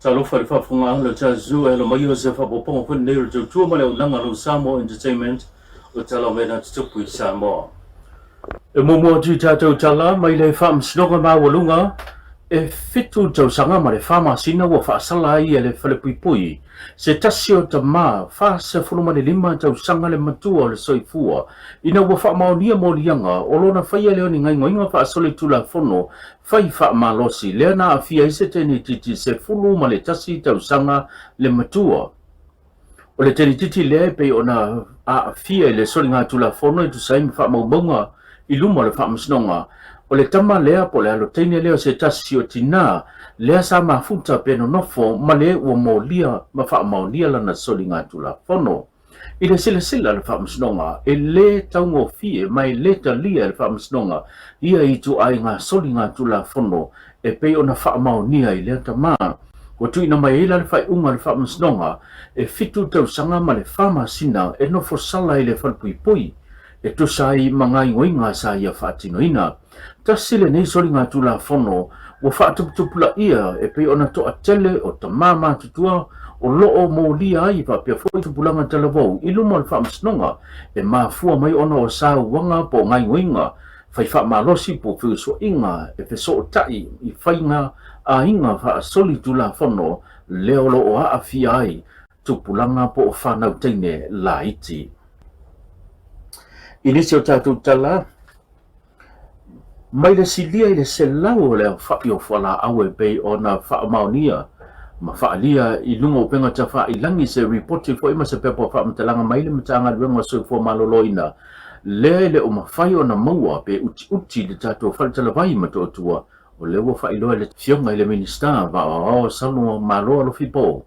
Talofa i le faafofogaaga o le Jazoo e alo mai o se faaopoopoga foi lenei o le tautua ma le auaunaga a lou Samoa Entertainment o tala o mea na tutupu i Samoa. E muamua atu i tatou tala mai le Faamasinoga Maualuga e 7 tausaga ma le 4 masina ua faasala ai e le Falepuipui se tasi o tama 45 tausaga le matua o le soifua ina ua faamaonia moliaga o lona faia lea o ni gaoioiga faasolitulafono fai faamalosi lea na aafia ai se teinititi 11 tausaga le matua. O le teinititi lea e pei ona aafia i le soligatulafono e tusa ai ma faamaumauga i luma o le Faamasinoga, o le tama lea po o le alo teine lea o se tasi o tinā lea sa mafuta pe nonofo ma le ua molia ma faamaonia lana soligatulafono. I le silasila a le Faamasinoga, e lē taugofie ma e lē talia e le Faamasinoga ia ituaiga soligatulafono e pei ona faamaonia i lea tama. Ua tuuina mai ai la le faaiuga a le Faamasinoga e 7 tausaga ma le 4 masina e nofo sala i le falepuipui e tusa ai ma gaoioiga sa ia faatinoina. Tasi lenei soligatulafono ua faatuputupulaia e pei ona toatele o tama matutua o lo o molia ai faapea foi tupulaga talavou i luma o le Faamasinoga e mafua mai ona o sauaga po o gaoioiga fai faamalosi po o feusuaiga e fesootai i faiga aiga faasolitulafono lea o lo o aafia ai tupulaga po o fanau teine laiti. I nisi o tatou tala, mai le silia i le 100 o le aofai o fualaau e pei ona faamaonia ma faaalia i luga o upega tafailangi se ripoti foi ma se pepa o faamatalaga mai le Matagaluega o Soifua Maloloina lea e le o mafai ona maua pe utiuti le tatou faletalavai Motootua, o lea ua faailoa e le Afioga i le Minisita Vaaoao Saunoa Malo Alofi Po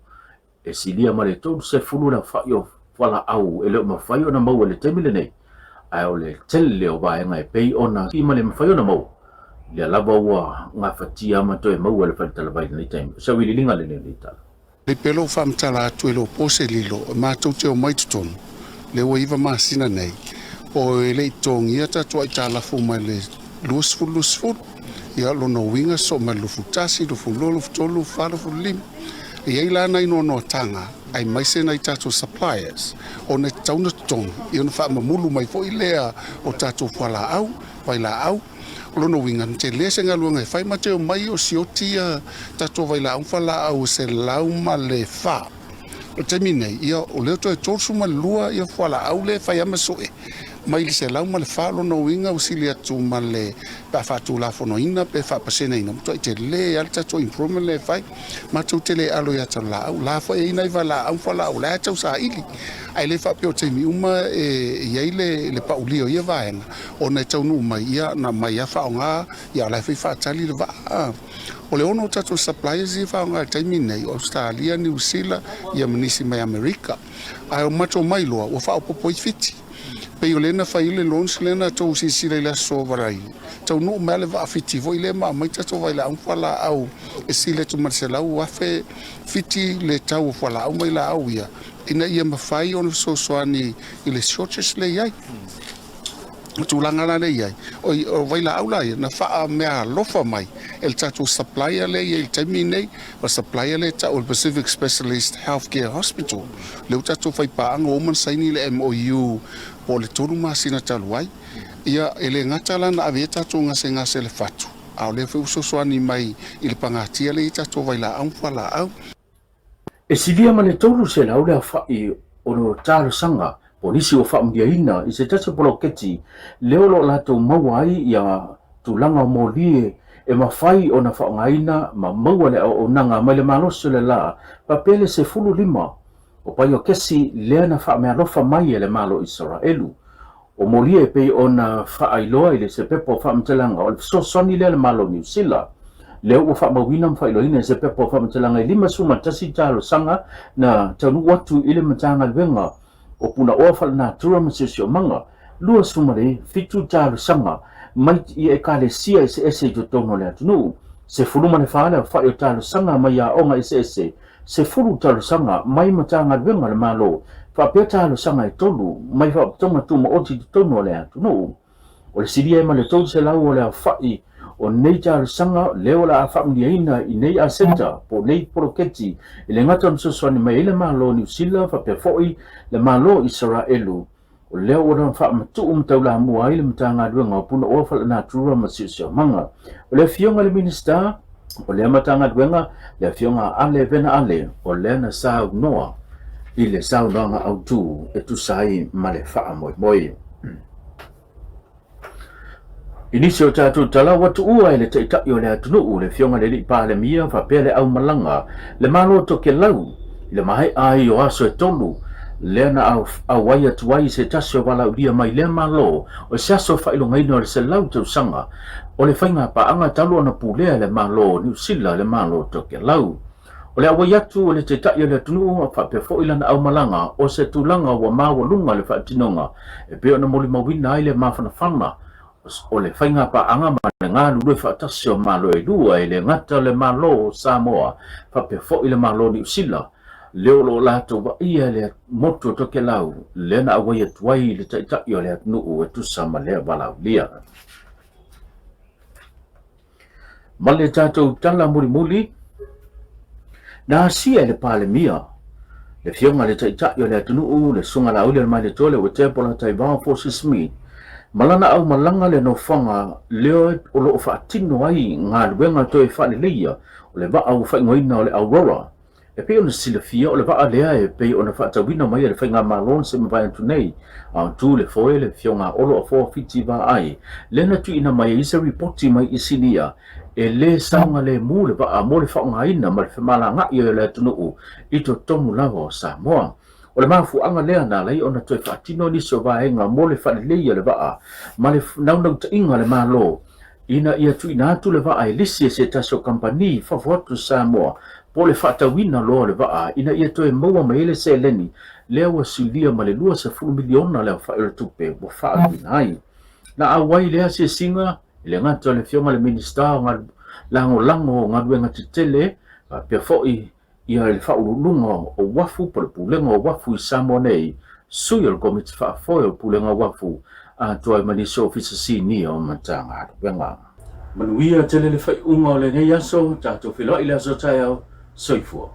e silia ma le 30 le aofai o fualaau e le o mafai ona maua i le taimi lenei, ae o le tele o vaega e pei ona i ma le mafai ona maua, lea lava ua gafatia ma toe maua e le faletalavai i lenei taimi. O se auiliiliga lenei o lenei tala. Lei pea lou faamatala atu e le o po se lilo, e matou te omai i totonu, lea ua 9 masina nei, o e le i totogia tatou aitalafu mai le 20 20, ia lona uiga sosoo mai le 21, 22, 23, 24, 25. E i ai la nai noanoataga aemaise nai tatou suppliers ona e tatau ona totogi ia ona faamamulu mai foi lea o tatou fualaau, vailaau. O lona uiga, na tele se galuega e fai ma te omai o sioti ia tatou vailaau ma fualaau e 104. O le taimi nei, ia o lea toe 32 ia fualaau lea e fai lava ma sue mai le 104. O lona uiga ua sili atu ma le pe a faatulafonoina pe faapaseneina, ua matuai tele lava le tatou improvement lea e fai. Matou te le alo i ata o laau, la foi e i ai nai vailaau ma fualaau la e tau saili, ae le faapea o taimi uma e i ai le paulia o ia vaega, ona e taunuu mai, ia na aumai lava faaaoga, ia o la e foi faatali le vaa. O le ono o tatou suppliers ia e faaaoga i le taimi lenei, o Ausetalia, Niu Sila, ia ma nisi mai Amerika. Ae o matou mai loa, ua faaopoopo ai Fiti. Pei o lea na fai ai le launch lea na tou silasila i le Aso Faraile, taunuu mai lava le vaa Fiti foi lea ma aumai tatou vailaau ma fualaau e sili atu ma le 100,000 Fiti le tau o fualaau ma vailaau ia, ina ia mafai ona fesoasoani i le shortage lea e i ai. O tulaga la lea e i ai, o vailaau la ia, na faameaalofa mai e le tatou supplier lea e i ai i le taimi lenei, o le supplier lea e tau o le Pacific Specialist Healthcare Hospital, lea ua tatou faipaaga, ua uma ona saini le MOU po o le 3 masina talu ai. Ia, e le gata la na ave ai tatou gasegase i le fatu, a o lea foi ua fesoasoani mai i le pagatia lea e i ai tatou vailaau ma fualaau. E silia ma le 300 le aofai o talosaga po o nisi ua faamanuiaina i se tasi o poloketi lea o lo o latou maua ai ia tulaga o moli e mafai ona faaaogaina ma maua le auaunaga mai le malosi o le la faapea le 15 o paiokesi lea na faameaalofa mai e le Malo o Isaraelu. O moli e pei ona faailoa i le se pepa o faamatalaga o le fesoasoani lea a le Malo o Niu Sila. Lea ua faamauina ma faailoaina i se pepa o faamatalaga e 51 talosaga na taunuu atu i le Matagaluega o Punaoa Faalenatura ma Siosiomaga, 27 talosaga mai i Ekalesia eseese i totonu o le atunuu, 14 le aofai o talosaga mai aoga eseese, 10 talosaga mai Matagaluega a le Malo, faapea talosaga e 3 mai Faalapotopotoga Tumaoti i totonu o le atunuu. O le silia ai ma le 300 o le aofai O nei talosaga lea o le a faamanuiaina i nei aseta po o nei poloketi e le gata ona fesoasoani mai ai le Malo o Niu Sila faapea foi le Malo o Isaraelu. O lea ua ona faamatuu ma taulamua ai le Matagaluega o Punaoa Faalenatura ma Siosiomaga. O le Afioga i le Minisita o lea Matagaluega, le Afioga a Ale Vena Ale, o lea na saunoa i le saunoaga autu e tusa ai ma le faamoemoe. I nisi o tatou tala ua tuua e le Taitai o le atunuu, le Afioga i le Alii Palemia faapea le aumalaga, le Malo Tokelau, i le maea ai o aso e tolu, lea na auai atu ai se tasi o valaaulia mai lea Malo o se aso faailogaina o le 100 tausaga o le faigapaaga talu ona pulea e le Malo o Niu Sila le Malo Tokelau. O le auai atu o le Taitai o le atunuu faapea foi lana aumalaga o se tulaga ua maualuga le faatinoga e pei ona molimauina ai le mafanafana o le faigapaaga ma le galulue faatasi o Malo e lua e le gata o le Malo o Samoa faapea foi le Malo o Niu Sila lea o lo o latou vaaia le motu o Tokelau lea na auai atu ai le Taitai o le atunuu e tusa ma lea valaaulia. Ma le tatou tala mulimuli, na asia e le Palemia, le Afioga i le Taitai o le atunuu, le Susuga Laauli Alamailetoa Uetea Polataivao Fosi Smith, ma lana aumalaga le nofoaga lea o lo o faatino ai galuega toe faaleleia o le vaa ua faaigoaina o le Aurora. E pei ona silafia, o le vaa lea e pei ona faatauina mai e le Faigamalo na se mavae atu nei, a o tu le foe le Afioga a Olo Afoa Fiti Vaai, lea na tuuina mai ai se ripoti mai Isinia e le saogalemu le vaa mo le faaaogaina ma le femalagaai o le atunuu i totonu lava o Samoa. O le mafuaaga lea na ala ai ona toe faatino nisi o vaega mo le faaleleia o le vaa ma le naunautaiga a le Malo ina ia tuuina atu le vaa e lisi e se tasi o kamupani i fafo atu o Samoa po o le faatauina loa o le vaa ina ia toe maua mai ai le seleni lea ua silia ma le $20 miliona le aofai o le tupe ua faaaluina ai. Na auai lea asiasiga e le gata o le Afioga i le Minisita o Lagolago o Galuega Tetele faapea foi ia le Faauluuluga o Uafu po o le Pulega o Uafu i Samoa nei, sui o le Komiti Faafoe o le Pulega o Uafu, atoa ai ma nisi Ofisa Sinia o Matagaluega. Manuia tele le faaiuga o lenei aso, tatou feiloai i le aso taeao. Soifua.